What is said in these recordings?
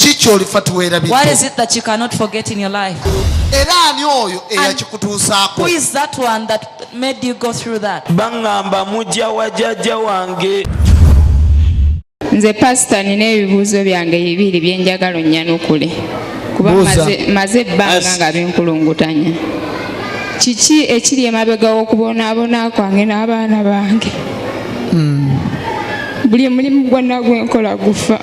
Ki ky'olifa What tiweerabidde? is it that you cannot forget in your life? Era ani oyo eyakikutuusaako? Who is that one that made you go through that? Baŋŋamba mujja wa jjajja wange. Nze pasita, nina ebibuuzo byange bibiri bye njagala onnyanukule kuba Buuza. maze ebbanga nga binkulungutanya. Kiki ekiri emabega w'okubonaabona kwange n'abaana bange? Buli mulimu gwonna gwenkola gufa.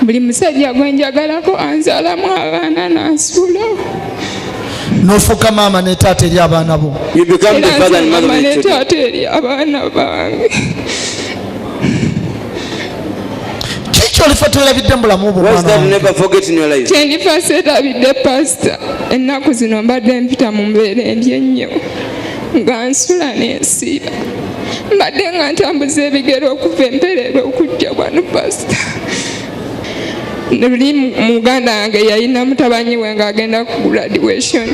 Buli musajja gwe njagalako anzaalamu abaana n'ansuulawo. N'ofuuka maama ne taata eri abaana bo. You become the Era father nze and mother maama of ne your children. taata eri abaana bange. Ki ky'olifa tewerabidde mu bulamu bwo, What's mwana that wange? never forget in your life? Kyendifa seerabidde, pasita, ennaku zino mbadde mpita mu mbeera embi ennyo nga nsula n'ensiiba. Mbadde nga ntambuza ebigere okuva empeerera okujja wano, pasita. Luli muganda wange yalina mutabanyi we ng'agenda ku graduation,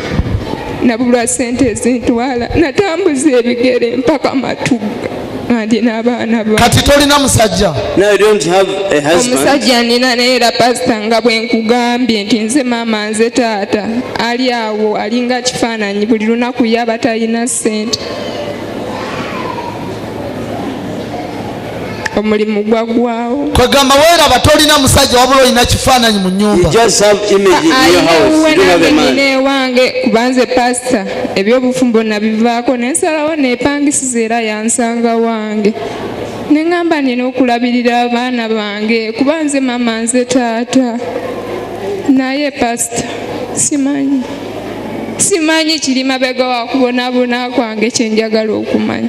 nabulwa sente ezintwala, natambuza ebigere mpaka Matugga nga ndi n'abaana ba Kati tolina musajja? Now you don't have a husband. Omusajja nina, naye era pasita, nga bwe nkugambye nti nze maama, nze taata, ali awo alinga kifaananyi, buli lunaku yaba talina ssente, omulimu gwaggwawo. Kwegamba weeraba tolina musajja, wabula olina kifaananyi mu You nnyumba. just have image in your Alina house. ewuwe You don't have nange a nina man. ewange, kuba nze pasita ebyobufumbo nabivaako nensalawo nepangisiza, era yansanga wange neŋŋamba nina okulabirira abaana bange kuba nze maama, nze taata. Naye pasita, simanyi kiri mabega wa kubonaabona kwange. Kyenjagala okumanya,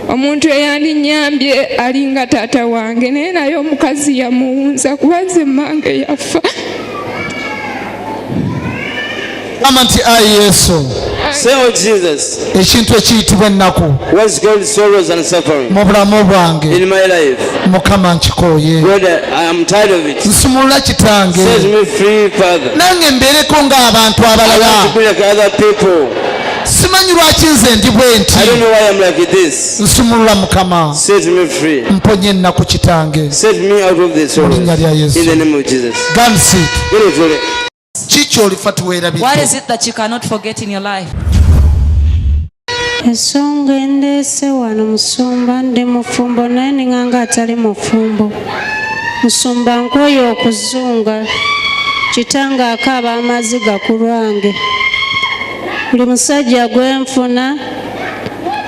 omuntu eyandinyambye alinga taata wange, naye omukazi yamuwunza, kuba nze mmange yafa. Gamba nti, ayi Yesu, Say, oh Jesus, ekintu ekiyitibwa ennaku what's called sorrows and suffering mu bulamu bwange, in my life? Mukama, nkikooye. God, I am tired of it. Nsumulula, kitange. Set me free, Father. Nange mbeereko ng'abantu I abalala. want to be like other people. Simanyi lwaki nze ndi bwe nti. I don't know why I'm like this. Nsumulula, Mukama. Set me free. Mponye ennaku, kitange. Set me out of the sorrows. Linnya lya Yesu. In the name of Jesus. Gansit. Get it, Lord. Ki kyolifa What tiweerabidde? is it that you cannot forget in your life? Ensonga endeese wano, musumba, ndi mufumbo naye ninganga atali mufumbo. Musumba, nkooye okuzunga. Kitange akaaba amaziga ku lwange. Buli musajja gwe nfuna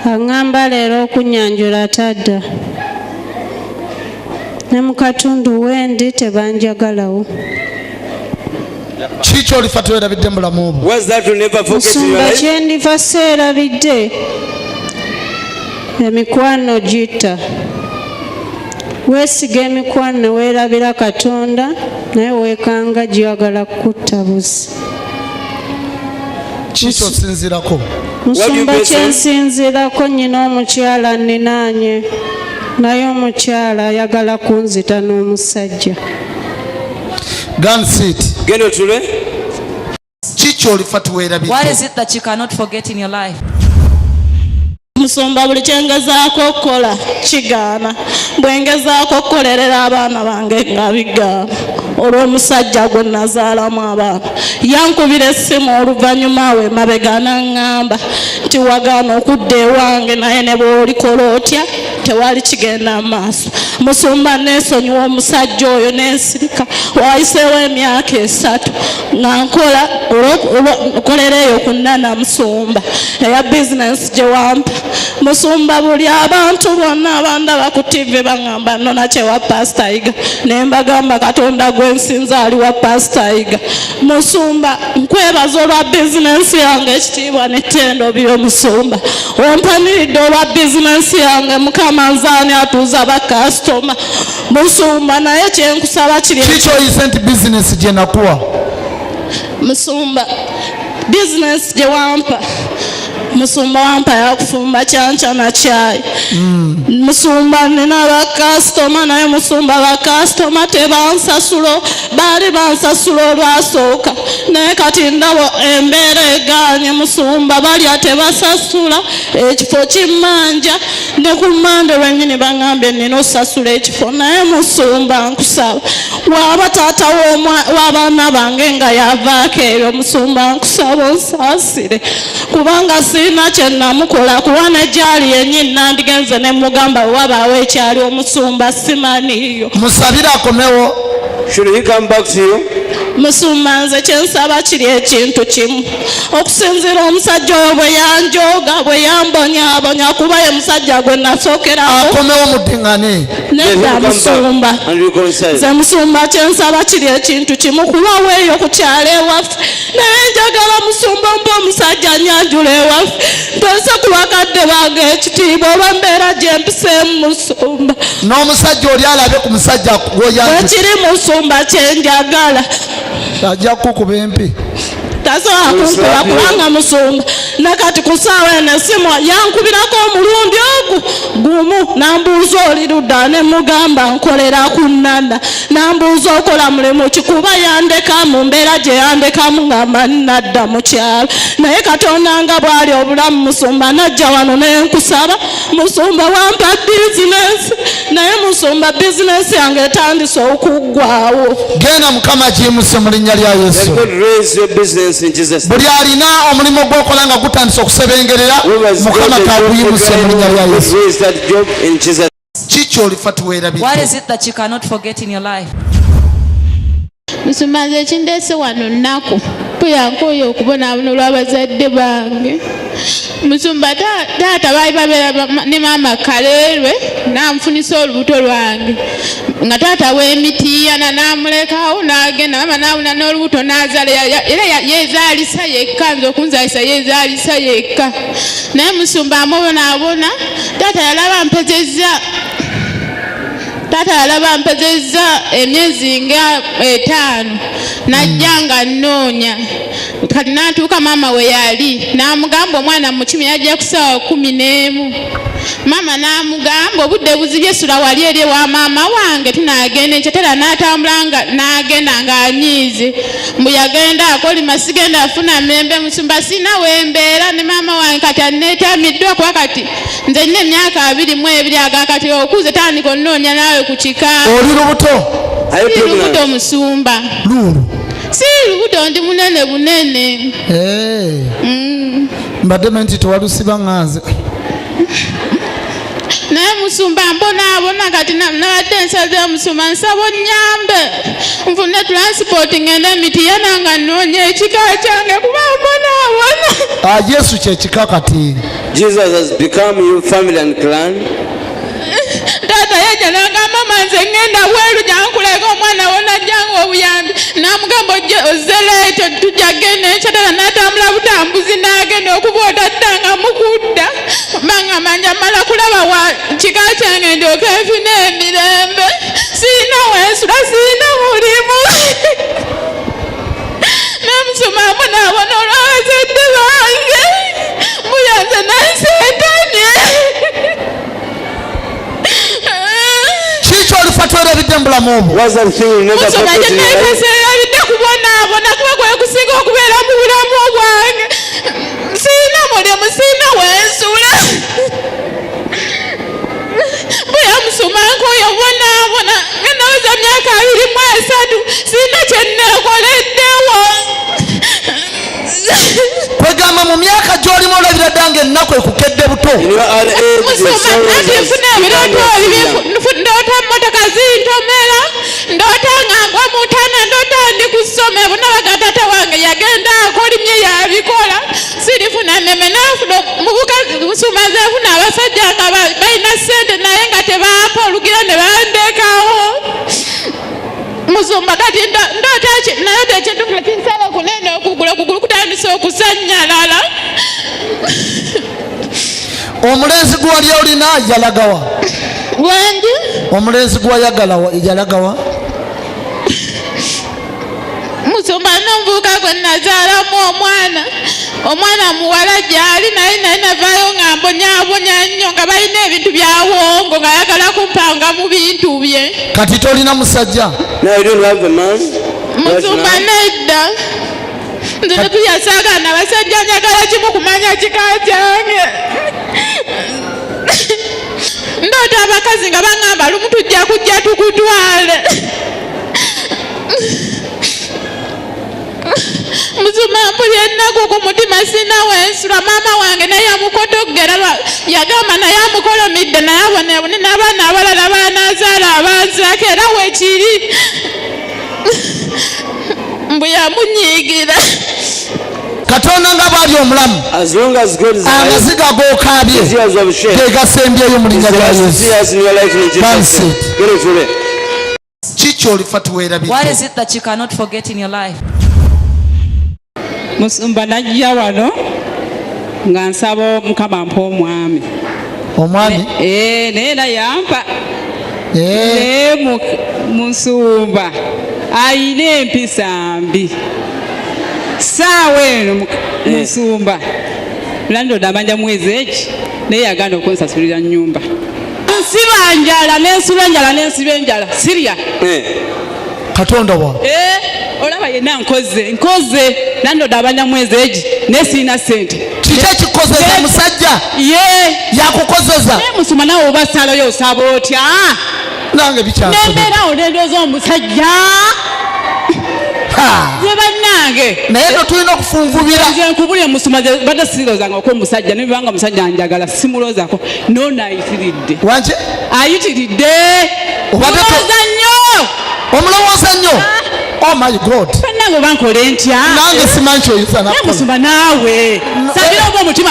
aŋŋamba leero okunnyanjula tadda. Ne mu katundu wendi tebanjagalawo. Ki kyolifa tewerabidde mu bulamu bwo? What's that you never forget in your Musumba, life? kyendiva seerabidde, emikwano gitta. Weesiga emikwano ne weerabira Katonda, naye weekanga gyagala kukutta buzi. Ki kyosinziirako? Musumba, What do you kyensinziirako, nnyina omukyala nninaanye naye, omukyala ayagala kunzita n'omusajja. Gansit. Genda otule. Ki kyolifa What tiweerabidde? is it that you cannot forget in your life? Musumba, buli kyengezaako okukola kigaana. Bwe ngezaako okukolerera abaana bange nga bigaana olw'omusajja gwe nazaalamu abaana. Yankubira essimu oluvannyuma awo emabega n'aŋŋamba nti wagaana okudda ewange, naye ne bw'olikola otya tewali kigenda mu maaso. Musumba, neesonyiwa omusajja oyo n'ensirika. Wayiseewo emyaka 3 nga nkola nkolera eyo ku Nana, musumba, eya bizinensi gye wampa. Musumba, buli abantu bonna abandaba ku TV baŋŋamba nona kyewa Pasita Yiga, ne mbagamba Katonda gwe nsinza ali wa Pasita Yiga. Musumba, nkwebaza olwa bizinensi yange. Ekitiibwa n'ettendo byo, musumba. Ompaniridde olwa bizinensi yange. Mukama nzaani atuuza bakasitoma, musumba, naye kyenkusaba kiri Ki kyoyise nti bizinesi gye nakuwa? Musumba, bizinensi gye wampa, musumba, wampa yakufumba kyanca na kyayi. Musumba, nina bakasitoma, naye musumba, bakasitoma tebansasula. Baali bansasula olwasooka, naye kati ndaba embeera egaanye. Musumba, balya tebasasula, ekifo kimmanja. Ne ku Mande lwennyini baŋŋambye nnina osasula ekifo, naye musumba nkusaba, waaba taata w'abaana bange nga yavaako ebyo, musumba nkusaba onsaasire, kubanga sirina kye namukola, kuba ne gyali yennyini nandigenze ne mugamba wabaawo ekyali omusumba simaniyo. Musabire akomewo. Should he come back to you? Musumba, nze kyensaba kiri ekintu kimu, okusinziira omusajja oyo bwe yanjooga, bwe yambonyaabonya, kuba ye musajja gwe nasookerako. Akomewo muddiŋŋane. Let him Nedda come back musumba, and reconcile. nze musumba kyensaba kiri ekintu kimu, kuba weeyo ku kyalo ewaffe, naye njagala musumba mba omusajja nyanjula ewaffe, ntonse ku bakadde bange ekitiibwa oba mbeera gye mpiseemu musumba. N'omusajja oli alabe ku musajja gwoyanjula. Bwekiri musumba kyenjagala. Ajja kukuba empi. Tasobola kunkuba kubanga musumba nakati ku ssaawa eno esimu yankubirako omulundi ogu gumu, nambuuza oli ludda, ne mugamba nkolera ku Nanda, nambuuza okola mulimu ki, kuba yandeka mu mbeera gye yandekamu nga mmanyi nadda mu kyalo, naye Katonda nga bw'ali obulamu musumba, najja wano ne nkusaba musumba, wampa bizinensi, naye musumba bizinensi yange etandise okuggwawo. Genda, Mukama agiyimuse mu linnya lya Let Yesu. God raise your business in Jesus' name. Buli alina omulimu gw'okola nga gutandise okusebengerera, Whoever has got Mukama a job, kaguyimuse mu linnya lya God Yesu. raise that job in Jesus' Kiki olifa What tuweerabidde? is it that you cannot forget in your life? Musumba, nze ekindeese wano nnaku puyankooyo okubonaabona olw'abazadde bange. Musumba, taata baali babeera ne maama Kaleerwe, n'anfunisa olubuto lwange nga taata w'emitiyana n'amulekawo n'agenda, maama n'awuna n'olubuto n'azaala. Era yeezaalisa yekka, nze okunzaalisa yeezaalisa yekka, naye musumba amubonaabona. Taata yalaba mpezezza emyezi nga 5, najja nga nnoonya. Kati n'atuuka maama we yali, n'amugamba omwana mukimi yajja ku ssaawa 11. Maama n'amugamba obudde buzibye, sula wali eri ewa maama wange, tunaagenda enkya. Tera n'atambula nga n'agenda ng'anyiize, mbu yagenda akolima, sigenda afuna mirembe. Musumba, sina wembeera ne maama wange kati aneetamiddwa, kuba kati nze nina emyaka 22, aga kati okuze tandika onnoonya naawe ku kika. Oli lubuto? Are you Si lubuto. pregnant? Musumba. Luulu? Si lubuto, ndi munene bunene. Eh. Mbadde manyi nti tewalusiba ŋŋanze. Naye musumba mbonaabona. Kati nabadde nsaze, musumba nsaba onnyambe nfune transport ngende Mitiyana nga nnoonya ekika kyange, kuba mbonaabona. Ah, Yesu kyekika kati. Jesus has become your family and clan. Taata yajja nagamba, mama nze ngenda bweru, jankuleka omwana wo, najjanga obuyambi, namugamba ojje ozze leeto tujja genda enkya. Tata n'atambula butambuzi n'agenda, okuba otaddanga mukudda, bangamba njamala kulaba wa kika kyange ndyoke nfune emirembe. Siina wensula, siina mulimu, namusoma mbonaabona olw'abazadde bange, muyanze nanseetanye. Kiki olifa twerabidde mu bulamu obwo? What's that thing you never Musoma, forget in your life? gyeneeteserabidde kubonaabona, kuba kwe kusinga okubeera mu bulamu bwange. Siina mulimu, siina wensula, bwe musoma nkoyo bonaabona nga naweza myaka 23, siina kyenneekoleddewo. Kwegamba mu myaka gy'olimu olabira dda nga ennaku ekukedde buto. In your old age, your Musumba, sorrows anti has nfuna ebirooto become ebibi. your Ndoota mmotoka zintomera, ndoota nga ngwa mu ntaana, ndoota ndi ku ssomero, nabaga taata wange yagenda akolimye yabikola, sirifuna mmeme nafuna mubukazi. Musumba, nze nfuna abasajja nga balina ssente naye nga tebampa olugira ne bandekawo. Musumba, kati ndoota naloota ekintu nga kinsala kunene okugulu, okugulu kutandise okusanyalala. Omulenzi gwe wali olina yalagawa? Wangi? Omulenzi gwe wayagala yalagawa? Musumba, n'omuvubuka gwe nazaalamu omwana, omwana muwala, gyali, naye navaayo nga mbonyaabonya nnyo, nga balina ebintu byawongo, ng'ayagala kumpanga mu bintu bye. Kati tolina musajja? Now you don't have a man? Right Musumba, now? nedda, nze netuyasaagana abasajja, njagala kimu, kumanya kika kyange. Ndoota abakazi nga baŋŋamba lumu tujja kujja tukutwale. Musumba mpulira ennaku ku mutima, sina wensula. Maama wange naye yamukotoggera, yagamba naye amukolomidde, naye abonebone n'abaana abalala banazaala abanzirako, era wekiri mbu yamunyiigira. Katonda nga bw'ali omulamu, As long as God is alive, amaziga g'okaabye the tears of shame, ge gasembyeyo mu is linnya the lya last Yesu. tears in your life in Jesus' That's name. it. Get it today. Kiki olifa What tuweerabidde? is it that you cannot forget in your life? Musumba, najja wano nga nsaba Mukama mpa omwami. Omwami? Eh, naye era yampa. Eh, Naye musumba ayina empisa mbi saawa eno. Musumba, landlord abanja mwezi eki, naye yaganda okunsasulira nyumba. Nsiba njala, nensiba enjala, nensiba enjala, sirya. Katonda wange! Eh, olaba yenna nkoze nkoze, landlord abanja mwezi egi, naye sirina sente. Kiki ekikozeza musajja? Ye. Yakukozeza? Naye musumba, nawe oba salayo osaba otya? Nange bikyansobera. Nembeerawo nendooza omusajja. Ha! Ze bannange. Naye no tulina okufunvubira. Nze nkubulye musumba, nze badde siroozangako omusajja, nebibanga omusajja njagala simuloozako, nono ayitiridde. Wanki? Ayitiridde. Obadde Mulowooza nnyo. Omulowooza nnyo? Oh my God! Bannange, oba nkole ntya? Nange simanyi kyoyinza Naye nakukola. musumba, naawe sabira oba omutima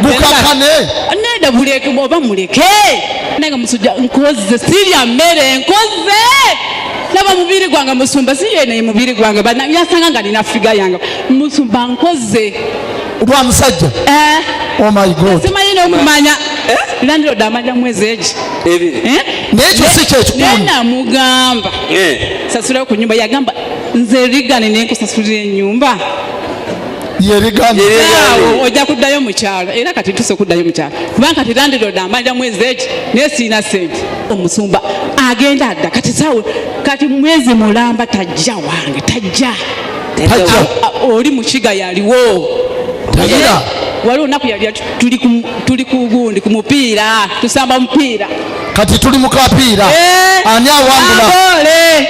Gukakane. Neda, buleke oba muleke. Nange musujja nkoze, sirya mmere, nkoze, laba mubiri gwange musumba, siyene mubiri gwange. Yasanga nga nina figure yange, musumba, nkoze. Lwa musajja? Eh. Oh my God! Simanyi n'okumanya landlord amanja mwezi egi. Ebiri. Eh? Naye ekyo si kyekikulu. Naye namugamba sasulayo ku nyumba, yagamba nze rigane nenkusasulira enyumba. Yerigana. Awo ojja kuddayo mu kyalo, era kati ntuse okuddayo mu kyalo kubanga kati landlord amanja mwezi egi, naye siina sente. Omusumba agenda adda kati sawe, kati mwezi mulamba tajja wange, tajja. Tajja. Oli mukiga yaliwo. Tagira. Waliwo olunaku yali tuli ku gundi, ku mupiira, tusamba mupiira. Kati tuli mu kapiira. Eh, Ani awangula? Agole.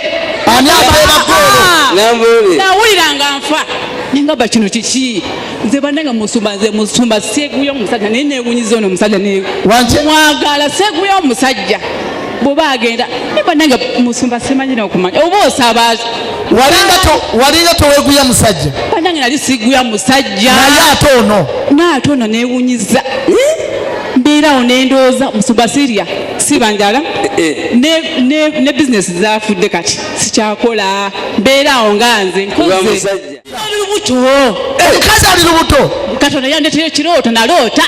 Ani ateeba goolo? Nambuli. Nawulira nga nfa, nengamba kino kiki? Nze bannange musumba, nze musumba seeguya omusajja, naye newunyiza ono omusajja. Wangi? Mwagala seeguya omusajja bw'oba agenda, naye bannange musumba, simanyi nokumanya oba osaba. Walinga toweeguya musajja? Bannange, nali siguya musajja. Naye ate ono? Naate ono newunyiza, mbeerawo nendowooza, musumba, sirya, siba njala. Ne bizinesi zafudde, kati sikyakola, mbeeraawo nga nze Lwa nkoze. musajja. Ali lubuto. Omukazi ali lubuto? Katonda yandetera ekirooto, naloota.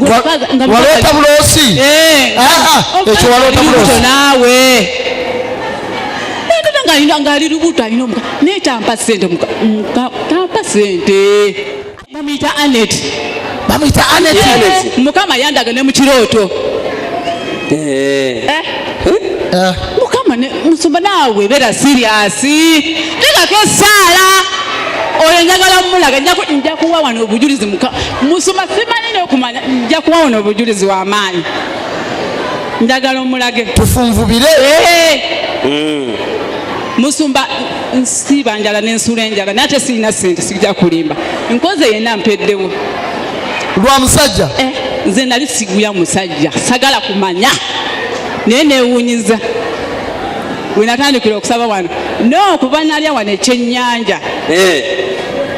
Waloota buloosi? Eh, Ah, ah, ekyo waloota ali lubuto. buloosi. Naawe nendota ng'ali lubuto, alina omuka, naye tampa sente. Tampa sente, bamuyita Anet. Bamuyita Anet? Anet. Mukama yandaga ne mu kirooto. Eh, Eh, mukama musumba, naawe beera serious, tekako essaala. Oyo njagala mulaga, nja kuwa wano obujulizi. Musumba, simanyi nokumanya, nja kuwa wano obujulizi w'amaanyi, njagala omulage. Tufunvubire. Eh. Musumba, nsiiba njala nensula enjala, naye ate sirina sente, sijja kulimba, nkoze yenna mpeddewo. Lwa musajja? Eh, nze nali siguya musajja, sagala kumanya, naye newunyiza we natandikira okusaba wano nokuba nalya wano ekyennyanja.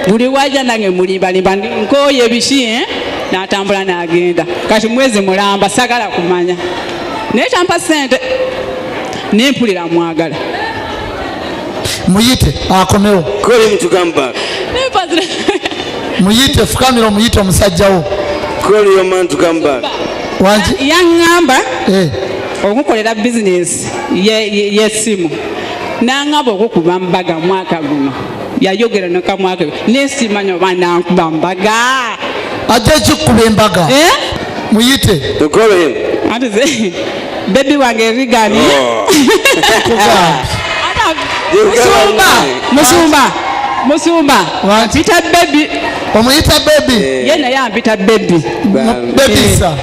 Buli wajja nange mulimbalimba, nkooye biki, eh? Natambula nagenda, kati mwezi mulamba sagala kumanya, naye tampa sente, nempulira mwagala. Muyite akomewo. Call him to come back. Muyite, fukamira omuyite omusajja wo. Call your man to come back. Wangi? Yaŋŋamba Eh, okukolera bizinesi y'essimu, naŋŋamba okukuba mbaga mwaka guno, yayogera nokamwaka, nesimanya oba nankuba mbaga. Ajja ekikkuba embaga. Eh? Muyite. To call him. Anti ze baby wange Rigani. Kugambye. Musumba, musumba, musumba. Wangi? Mpita baby. Omuyita baby? Ye naye ampita baby. Baby sa.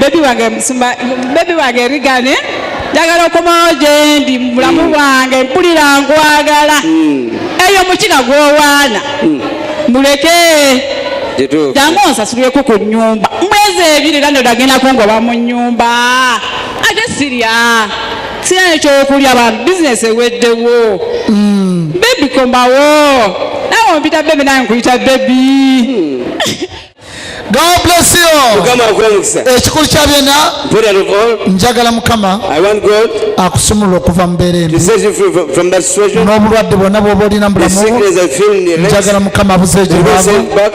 Bebi wange musumba, bebi wange Rigane, njagala okomawo gye ndi mu bulamu bwange, mpulira nkwagala. Eyo mukina gw'owaana muleke. Kituufu. Jangu onsasulireko ku nnyumba mwezi 2 era ndagenda kungoba mu nnyumba, ate sirya, sirya nekyokulya, ba bizinesi eweddewo. Bebi komawo, nawe ompita bebi, nange nkuyita bebi. God bless you. Mukama akuwe omukisa. Ekikulu kya byonna, Important of all, njagala Mukama I want God akusumulula okuva mu mbeera to embi set you free from that situation. n'obulwadde bwonna bw'oba olina mu The bulamu bwo. sickness I feel in the legs, Njagala Mukama abuze you go egibwamu. sent back.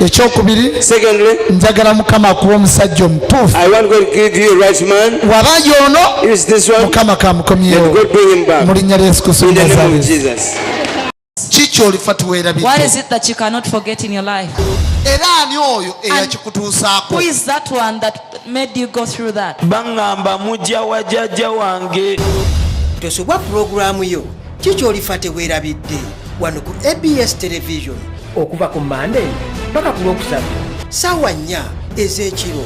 Ekyokubiri, Secondly, njagala Mukama akuwa omusajja omutuufu. I want God to give you a right man. Waba y'ono, Is this one? Mukama Let kamukomyewo God bring him back. mu linnya lya Yesu Kristo In the name of Nazareti. Jesus. Kiki olifa What tuweerabidde? is it that you cannot forget in your life? Era ani oyo eyakikutuusaako? Who is that one that made you go through that? Baŋŋamba mujja wa jjajja wange. Tosubwa pulogulaamu yo Kikyolifa Teweerabidde wano ku ABS Television okuva ku Mande paka ku Lwokusatu ssaawa 4 ez'ekiro.